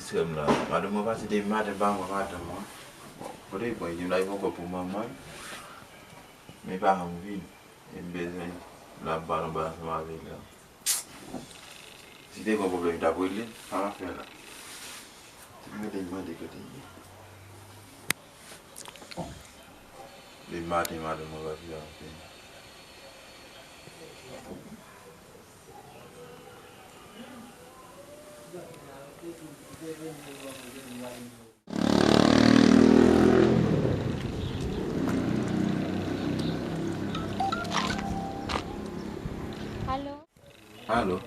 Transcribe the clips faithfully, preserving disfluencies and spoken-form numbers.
Sè m la, madanm mwen pati depi maten, m pa wè madanm mwen. Bon, kote li pran, li di m l al pran kòb pou manman l. Men li pa janm vin. E m bezwen l ap pale anba ansanm avè l la. Si te gen yon pwoblèm, li t ap regle l, sa m ap fè la. Ti mwen te mande kote l ye. Depi maten, madanm mwen pati la anfen. Alo? Alo?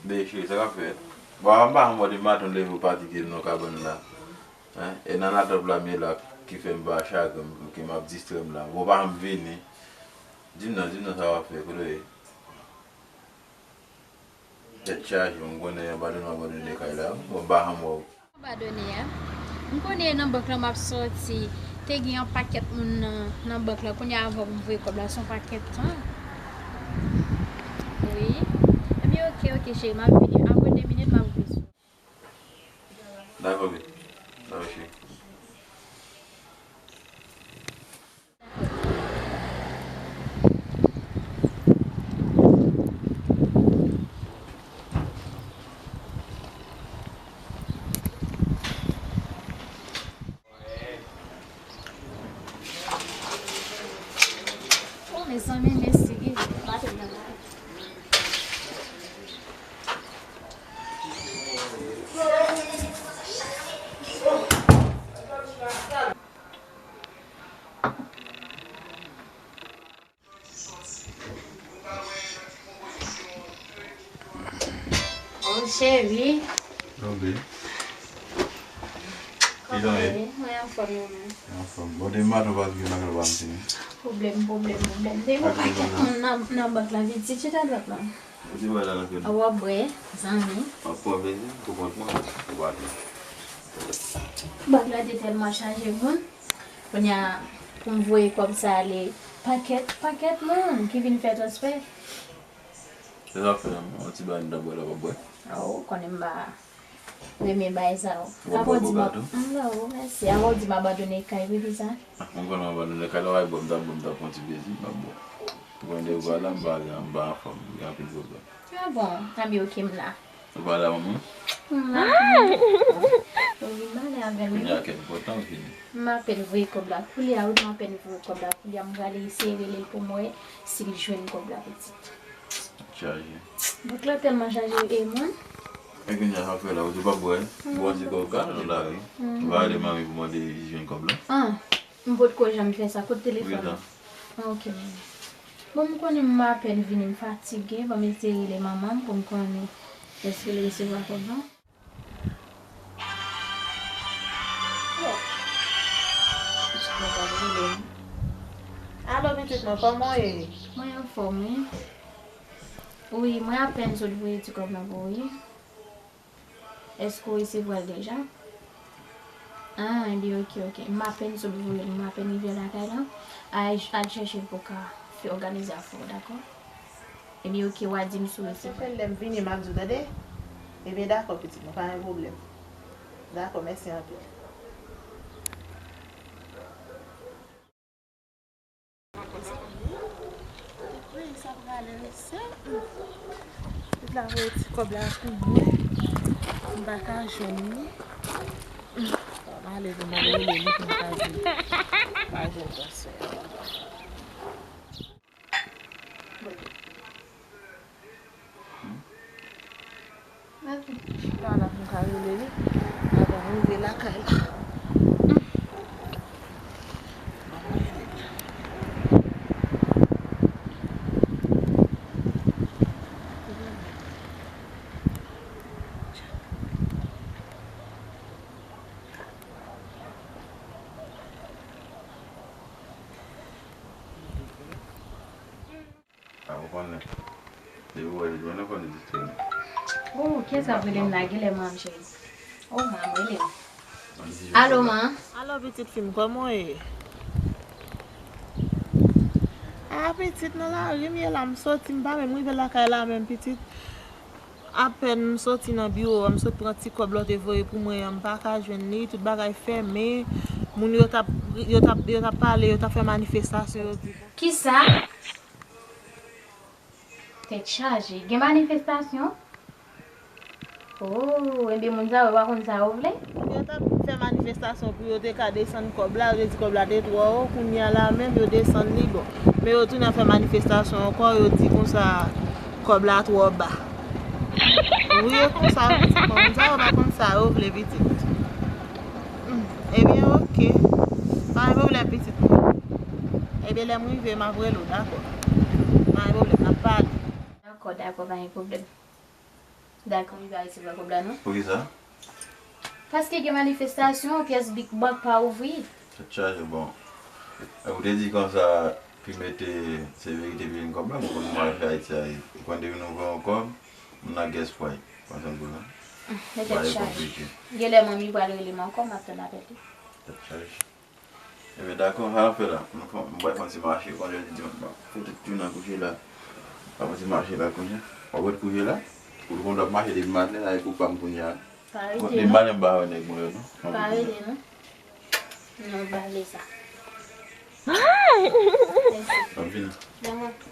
Bebe cheri, sa k ap fèt? Bon, m pa janm wè depi maten w leve w pati kite m nan kabann la. Hein? E nan latòp la m ye la ki fè m pa chagren, ke m ap distrè m la. Bon, w pa janm vini. Di m non, di m non sa w ap fè, kote w ye? Tèt chaje, m konnen abandone, abandone kay la. Bon, m pa janm wè w. Abandone a. M konnen nan bank la m ap sòti. Te gen yon pakèt moun nan, nan bank la. Kounye a avan pou m voye kòb la, se yon pakèt tan. Wi. Ebyen, oke, oke, cheri, m ap vini. Apre de minit, m ap vini. Dakò, baby. Dakò, cheri. Oh, mezanmi, mesi. Oh, cheri. Kòman w ye? Mwen anfòm, ou menm? Anfòm. Bon, depi maten w pa gen bagay w pa m tini. Pwoblèm, pwoblèm, pwoblèm. Te gen yon pakèt moun nan, nan bank la, vin ti chita dwat la. Ou di bagay la nan kè nou. A w ap bwè, zanmi. W ap pran plezi, ou konprann mwen, ou pa gen. Bank la te tèlman chaje moun. Kounye a, pou m voye kòb sa ale, pakèt, pakèt moun ki vin fè transfè. Se sa k fè yon ti bagay nou ta bwè la, w ap bwè. A, ou konnen m pa renmen bagay sa yo. W ap bwè koka tou? Non, mèsi. Avan w di m abandone kay, wi, Liza. A, mwen konnen w abandone kay la, w al bwè, m ta bwè, m ta pran ti plezi, m ap bwè. Ou konnen depi w pa la, m pa, m pa anfòm, m gen anpil pwoblèm. A bon, a byen, oke, m la. Ou pale a manman? M la. Ou vin pale avè m, wi. Kounye a kè m kontan ou vini. M apèn voye kòb la koulye a, wi, m apèn voye kòb la koulye a. M prale eseye rele l pou m wè si l jwenn kòb la, pitit. Chaje. Bouk la tèlman chaje, e moun. E kounye a, sa fè la, ou di w p ap bwè? Bon, di kòb ka nan lari. Ou pa rele manmi pou mande li jwenn kòb la? Ah, m potko janm fè sa. Kot telefòn nan? Ah, ok, manmi. Bon, m konnen m apèn vini, m fatige. Ban m eseye rele manman m pou m konnen èske l resevwa kòb la. Oh. Pitit mwen pa rele m. Alo, pitit mwen, kòman w ye? Mwen anfòm, wi. Wi, mwen apèn sot voye ti kòb la pou ou, wi. Èske w resevwa l deja? Ah, ebyen, ok, ok. M apèn sot voye l, m apèn rive lakay la. Al, al chèche l pou w ka fè òganize afè w, dakò? Ebyen, ok, w a di m si w resevwa l. Chèche l lè m vini, m ap di w, tande? Ebyen, dakò, pitit mwen, pa gen pwoblèm. Dakò, mèsi anpil. Wi, sa prale, se, hmm. Tout la voye ti kòb la pou mwen. M pa ka jwenn li. Hmm. Bon, m ale pou m ale rele li pou m ka di l pa jwenn transfè a. Mwen chita la pou m ka rele li avan m rive lakay la. A, ou konnen. Depi w wè li jwenn ou, fò li distrè nou. Oh, kiyès k ap rele m la? Genlè manman m, cheri. Oh, manman m rele m. Alo, man. Alo, pitit fi m, kòman w ye? A, pitit, nan lari m ye la, m soti, m pa menm rive lakay la menm, pitit. Apèn m soti nan biwo a, m sot pran ti kòb lè w te voye pou mwen an, m pa ka jwenn li, tout bagay fèmen. Moun yo t ap, yo t ap, yo t ap pale, yo t ap fè manifestasyon, yo di. Kisa? Tèt chaje. Gen manifestasyon? Oh, ebyen moun sa yo pa konn sa yo vle? Yo t ap fè manifestasyon pou yo te ka desann kòb la, yo te di kòb la te twò wo, kounye a la menm yo desann li bon. Men yo tounen ap fè manifestasyon ankò, yo di konsa kòb la twò ba. Wi, e konsa yo pitit. Bon, moun sa yo pa konn sa yo vle pitit. Hmm, ebyen, oke. Pa gen pwoblèm, pitit mwen. Ebyen, lè m rive, m ap rele w, dakò? Pa gen pwoblèm, n ap pale. Dakò, dakò, pa gen pwoblèm. Dakò, m rive Ayiti, m pa kòb la, non. Poukisa? Paske gen manifestasyon, pyès big bank pa ouvri. Tèt chaje, bon. Ou te di konsa, pi mete severite pi vin kòb la, mwen konn mwen al fè Ayiti a, ou konn depi nou voye yon kòb, moun nan gèspway. Konprann pou la. Mete tèt chaje. Genlè manmi pral rele m ankò, m ap tann apèl li. Tèt chaje. Ebyen, dakò, sa n ap fè la? Nou fè, m pral fè yon ti mache, konn yo di, m ap fout tout tou nan kouche la. M ap fè yon ti mache la kounye a. W ap ret kouche la? Ou konn w ap mache depi maten la, epi w pa m kounye a. Pa rete non. Depi maten m pa wè nèg mwen yo, non. Pa rete non. Non, m pa vle sa. Mèsi. M ap vini. Dakò.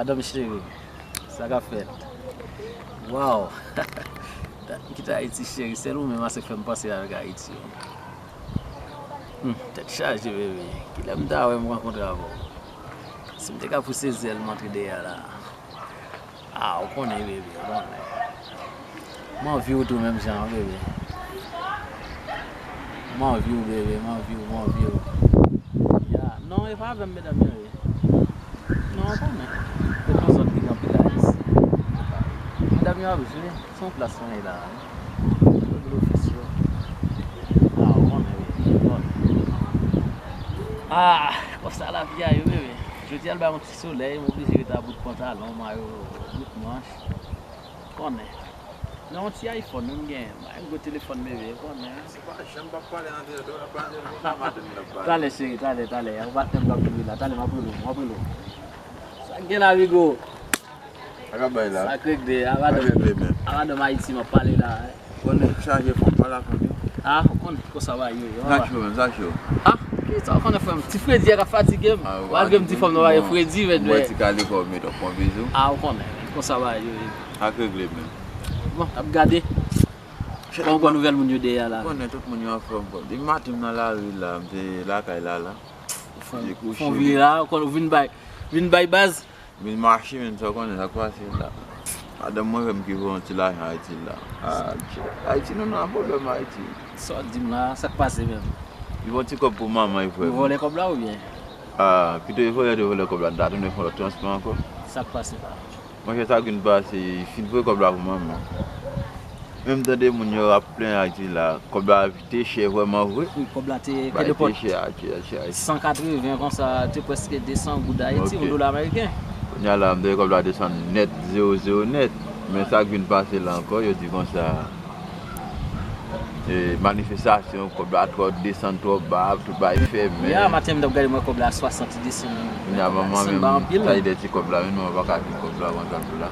Madanm cheri, sa k ap fèt? Waw! Dat m kite Ayiti cheri, sèl ou menm ase fè m panse avèk Ayiti yo. Hmm, tèt chaje bebe, kilè m ta wè m rankontre avè w? Si m te ka pouse zèl m antre dèyè la. Ah, ou konnen bebe, ou konnen. M anvi w tou menm jan, bebe. M anvi w, bebe, m anvi w, m anvi w. Ya, non, e pa avè m medam yo ye. Non, ou konnen. Se yon zòn ki gen anpil ayisyen. Medam yo ap jwe, se yon plas mwen ye la. Yo gen ofis yo. Ah, ou konnen, bebe, ou konnen. Ah, konsa lavi a ye, bebe. Jodi a l bay yon ti solèy, m oblije ret a bout pantalon, mayo, bout manch. Konnen. Non, yon ti iPhone wi m genyen. M pa gen gwo telefòn bebe, konnen. Se pa janm p ap pale antre do, ap pale antre do, pa madanm nan pale. Talè cheri, talè, talè. Ou pa tèm p ap rive la. Talè m ap rele w, m ap rele w. Sa k gen la, Rigo? Sa k ap bay la? Sa k regle? A madanm, a madanm Ayiti m ap pale la. Konnen chaje fanm pa la konnen. Ah, ou konnen konsa bagay yo ye. Sa cho menm, sa cho. Ah, kisa ou konnen frè m? Ti fredi a k ap fatige m. Malgre m di fanm nan pa gen fredi, men. Mwen ti kale kò w met w pran bizou. Ah, ou konnen konsa bagay yo ye. Ak regle men. Bon, ap gade. Bon, bon nouvèl moun yo dèyè la. Konnen tout moun yo anfòm frè m. Depi maten m nan lari la, m te lakay la la. Fon vire la, ou konnen ou vin bay, vin bay baz. Vin mache, men sa w konnen sa k pase la. Madanm mwen menm ki voye yon ti lajan Ayiti la. Ah, Ayiti, nou nan pwoblèm Ayiti. Sa w di m la, sa k pase menm? Li voye yon ti kòb pou manman, li voye. Yo vòlè kòb la oubyen? Ah, kite yo vòlè, yo vòlè kòb la, n ta tounen fè yon lòt transfè ankò. Sa k pase la? Monchè, sa k vin pase, li fin voye kòb la pou manman. Menm tande moun yo ap plenyen ak di la, kòb la te chè vrèman vre. Wi, kòb la te, te chè, chè, chè. San katreven konsa, te prèske de san goud Ayiti, yon dola ameriken. Kounye a la, m tande kòb la desann nèt, zewo zewo nèt. Men sa k vin pase la ankò, yo di konsa, e, manifestasyon, kòb la twò desann twò ba, tout bagay fèmen. Ya, maten m t ap gade, m wè kòb la swasant desann. Kounye a, manman menm, sa e de ti kòb la, men manman pa ka jwenn kòb la, konsa tou la.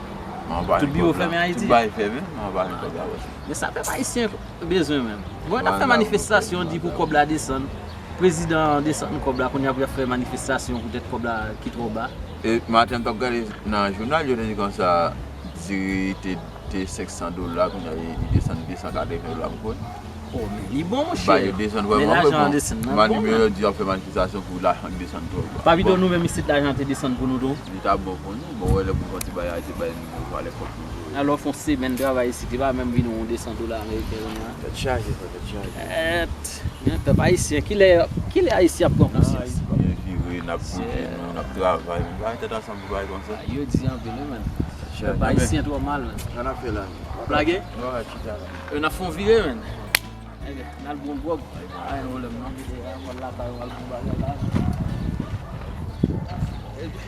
Tout biwo fèmen Ayiti. Tout bagay fèmen, manman pa jwenn kòb la. Men sa pèp ayisyen bezwen menm. Bon, n ap fè manifestasyon, di pou kòb la desann. Prezidan an desann kòb la, kounye a pou y ap fè manifestasyon poutèt kòb la ki twò ba. E maten m t ap gade nan jounal, yo te di konsa, diri te, te senk san dola, kounye a li, li desann de san katreven dola, m kwè. Oh, men li bon, monchè. Ba yo desann vrèman. Men lajan an desann nan. Mani Melody ap fè manifestasyon pou lajan desann twò ba. Pa pito nou menm isit lajan te desann pou nou tou. Li ta bon pou nou. Bon, wè lè pou fè ti bagay, ti bagay nou, valè kòb nou voye. Alò, fè yon semèn travay isit, li pa menm vin yon desann dola ameriken kounye a. Tèt chaje, frè, tèt chaje. Èt, men pèp ayisyen, kilè, kilè Ayiti ap pran konsyans? Byen vire, n ap bouje nou, n ap travay, men pa tèt ansanm pou bagay konsa. Yo di anpil, wi, men. Pèp ayisyen twò mal, men. Sa n ap fè la? W ap lage? Yo, n ap fè yon vire, men. Ebyen, n al bon gwòg. Pa gen pwoblèm, non. Al lakay ou, al bon bagay la. Ebyen,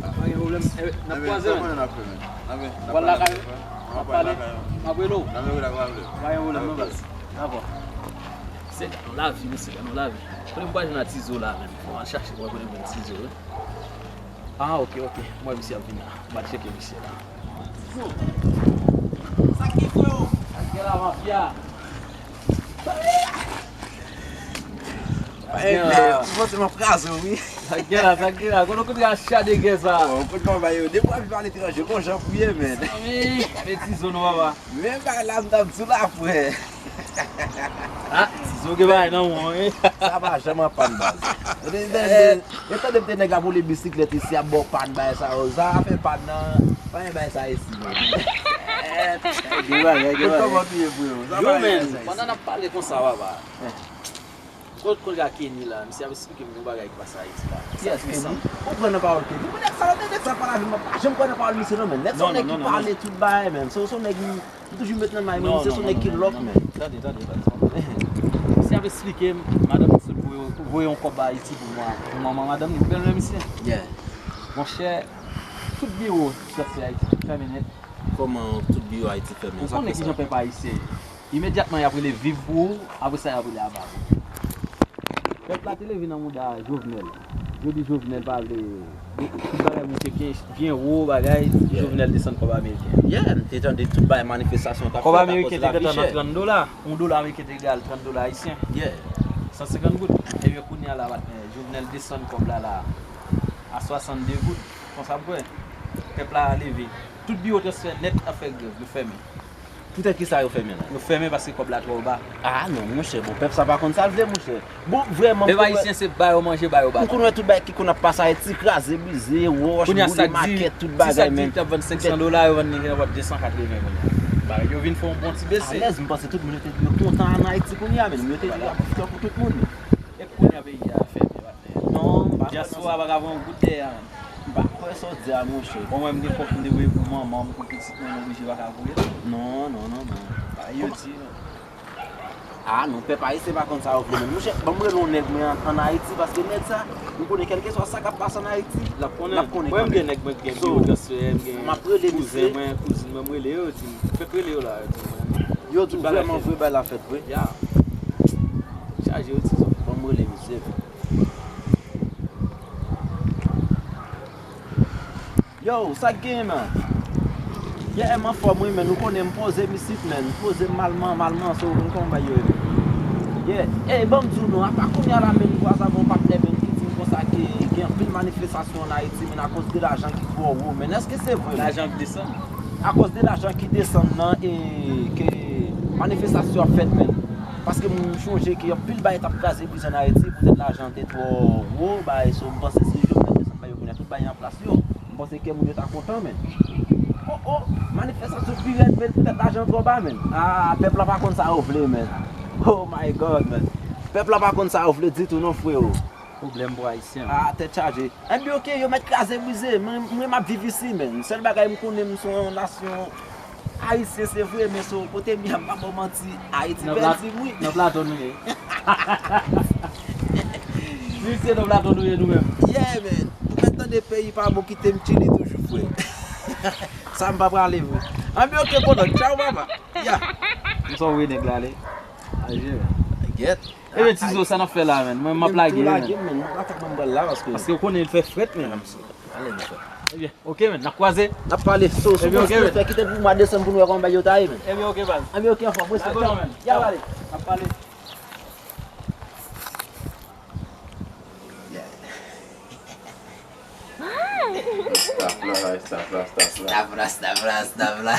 pa gen pwoblèm. Ebyen, n ap kwaze, men. W al lakay ou? N ap pale? M ap rele w. Pa gen pwoblèm, non, baz. Dakò. Se gade yon lavi, mesye, gade yon lavi. Kote m pral jwenn a Tizo la, men? Fò m al chache, mwen kote m jwenn Tizo, wi. Ah, ok, ok. Mwen, misye ap vin la. M al tcheke misye la. Sa k gen, freo? Sa k gen la, mafya? Sa k gen la? Mwen, se mwen kraze, wi. Sa k gen la, sa k gen la? Kote w kontre a cha de gè sa? Bon, kote mwen ba yo? Depi w ap viv aletranje, gon jan pou ye, men. Mezanmi, men Tizo non, papa. Men bagay la, m t ap di w la, frè. Ah, Tizo gen bagay nan men w, wi. Sa pa janm an pàn, baz. Yo tande m te nèg ap woule bisiklèt isi ap ba w pàn bagay sa yo. Sa fè pàn nan. Pa gen bagay sa isi, non. Gen bagay, gen bagay. Kòman w ye, freo? Yo, men, pandan n ap pale konsa, papa. Kot, kot Kenny la? Misye ap esplike m yon bagay ki pase Ayiti la. Kiyès Kenny? Ou pran nan pawòl Kenny? Mwen nèg sa yo, nèg sa pale avè m, mwen pa janm kwè nan pawòl misye non, men. Nèg sa yon nèg ki pale tout bagay, men. Se yon nèg M toujou met nan may mwen, misye se yon nèg ki lòk, men. Tande, tande, tande. Misye ap esplike m, madanm li sot voye, voye yon kòb Ayiti pou mwen, pou manman madanm li, ou konnen misye? Yeah. Monchè, tout biwo transfè Ayiti fèmen nèt. Kòman tout biwo Ayiti fèmen? Ou konnen kijan pèp ayisyen ye. Imedyatman y ap rele viv pou ou, apre sa y ap rele ava pou ou. Pèp la te leve nan mouda Jovenel. Yo di Jovenel pa vle. Tout bagay monte byen, byen wo, bagay. Jovenel desann kòb ameriken. Yeah, m te tande tout bagay manifestasyon k ap fèt akoz lavi chè. Kòb ameriken te gentan nan trant dola. Yon dola ameriken te egal trant dola ayisyen. Yeah. San senkant goud. Ebyen, kounye a la, patnè, Jovenel desann kòb la, la, a swasannde goud. Konsa pou wè. Pèp la leve. Tout biwo transfè nèt ap fè grèv, yo fèmen. Poutèt kisa yo fèmen la? Yo fèmen paske kòb la twò ba. Ah non, monchè, bon, pèp sa pa konn sa l vle, monchè. Bon, vrèman, pèp ayisyen se ba yo manje, ba yo baton. M konn wè tout bagay ki konn ap pase Ayiti, kraze, brize, wòch, boule makèt, tout bagay, men. Kounye a sa k di, sa k di t ap vann senk san dola, yo vann li nan de san katreven kounye a. Bagay yo vin fè yon bon ti bese. Alèz, m panse tout moun yo te dwe kontan ann Ayiti kounye a, men yo te dwe ap viv tankou tout moun. E kounye a peyi a fèmen, patnè. Non, m pa kwè nan sa. Dyaspora pa ka voye yon goud dèyè a, men. M pa kwè sa w di a, monchè. Bon, mwen, m gen kòb m te voye pou manman m, pou pitit mwen, m oblije pa ka voye l. Non, non, non, non. Bagay yo di, non. Ah, non, pèp ayisyen pa konn sa yo vle, men. Monchè, ban m rele yon nèg mwen ann, ann Ayiti, paske nèg sa, m konnen kèlkeswa sa k ap pase ann Ayiti, l ap konnen. L ap konnen kanmenm. Mwen, m gen nèg mwen ki gen biwo transfè, m gen kouzen mwen, kouzin mwen, m rele yo, yo di m, fèk rele yo la, yo di m, yo di m vrèman vre bagay la fèt vre. Ya. Chaje yo, Tizo. Ban m rele misye. Yo, sa k genyen, man? Yeah, m anfòm, wi, men ou konnen m poze m isit, men. M poze m malman, malman, so, ou konn kòman bagay yo ye, men. Yeah. Ey, ban m di w non, apa kounye a la, men, m kwaze avè yon patnè, men, ki di m konsa ke gen anpil manifestasyon ann Ayiti, men, akoz de lajan ki twò wo, men. Èske se vre, men? Lajan ap desann. Akoz de lajan ki desann nan, e ke manifestasyon ap fèt, men. Paske m chonje ke anpil bagay t ap kraze brize ann Ayiti poutèt lajan te twò wo, bagay, so, m panse si Jovenel desann bagay yo kounye a, tout bagay an plas yo. M panse kè moun yo ta kontan, men. Oh, oh, manifestasyon pi rèd, men, poutèt lajan twò ba, men. Ah, pèp la pa konn sa yo vle, men. Oh my God, men. Pèp la pa konn sa yo vle ditou non, freo. Pwoblèm pou ayisyen, men. Ah, tèt chaje. Enben, oke, yo mèt kraze brize. Mwen, mwen, m ap viv isi, men. Sèl bagay m konnen, m se yon nasyon ayisyen, se vre, men so, kote m ye a, m pa ba w manti, Ayiti pèdi m, wi. Nan plato nou ye. Misye, nan plato nou ye nou menm. Yeah, man. Ou mèt tande peyi pa bon, kite m Chili toujou, frè. Sa m pa prale vre. Enben, oke, konnen. Tchaw, papa. Ya. M sa w voye nèg la ale. Aje, man. Gèt. Ebyen, Tizo, sa n ap fè la, man? Mwen, m ap lage, man. Mwen, m ap lage, man. Mwen pa fè ban m bal la, paske. Paske w konnen l fè frèt, man. Ale, mesye. Ebyen, oke, man, n ap kwaze. N ap pale. So, so, ebyen, oke, man. Fè kite l pou mwen desann pou nou wè kòman bagay yo ta ye, man. Ebyen, oke, baz. Ebyen, oke, anfòm. Respè, man. Ya, ale. N ap pale. Staff la, staff la, staff la. Staff la, staff la, staff la.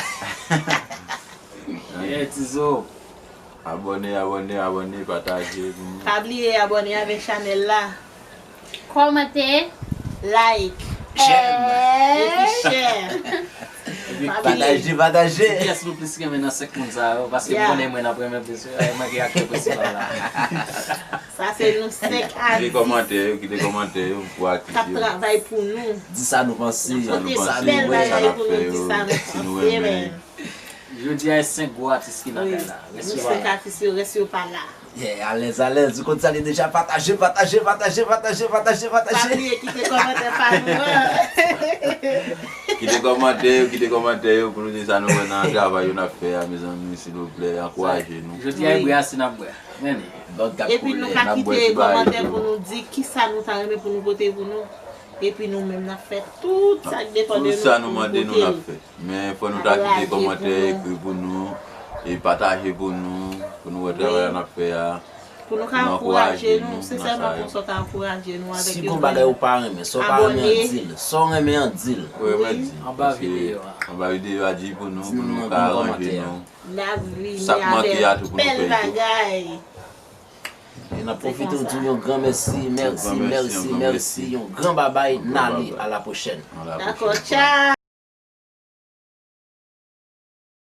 Yeah, Tizo. Abòne, abòne, abòne, pataje pou nou. Pa bliye abòne avèk chanèl la. Kòmante. Like. J'aime. Epi share. Pataje, pataje. Kiyès nou plis renmen nan senk moun sa yo? Paske m Yeah. konnen mwen ap renmen plis. Mwen ki aktè prensipal la. Sa se nou senk Kite atis. Kòmantè yo, kite kòmantè yo pou K ap atis yo. Travay pou nou. Di sa nou panse. Pote Sa bèl nou wè, sa bagay n ap pou fè nou di yo, sa nou si nou panse, renmen. men. Jodi a e senk gwo atis ki nan Wi. kay la. Nou Resevwa. Senk atis yo, rès yo pa la. Yeah, alèz, alèz. Ou konn sa li deja pataje, pataje, pataje, pataje, pataje, Pa pataje. Bliye kite kòmantè pa nou an. Kite kòmantè yo, kite kòmantè yo pou nou di sa nou wè nan travay yo n ap fè a, mezanmi, silvouplè, ankouraje nou. Jodi a e bwè a si n ap bwè. Men li. Lòt k ap Epi nou koule. ka N ap bwè kite ti bagay kòmantè yo. Pou nou di kisa nou ta renmen pou nou pote pou nou. Epi nou menm n ap fè tout sa k depann de Tout sa nou nou pou mande nou nou n pote ap l. Fè. Men fò nou ta Ap kite lage kòmantè, pou nou. Ekri pou nou, e pataje pou nou, pou nou wè travay la n ap fè a. Pou nou ka Nou ankouraje ankouraje nou, nou se nan sèlman sa yo. Konsa w ka ankouraje nou avèk Si yon gon bagay bon ou pa renmen, sa w pa renmen Abòne. an, di l. Sa w renmen an, di l. Ou renmen di. Anba videyo a. Anba videyo a di pou nou, Di pou nou nou nan ka bon aranje kòmantè a. nou. N ap vini Sa k manke a tou avèk pou nou bèl fè tou. Bagay. E n ap pwofite w di w yon gran mèsi, mèsi, Gran mèsi, mèsi, yon gran mèsi, mèsi. yon gran babay, Yon gran Nali, babay. a la pwochèn. A la Dakò, pwochèn. Tchaw.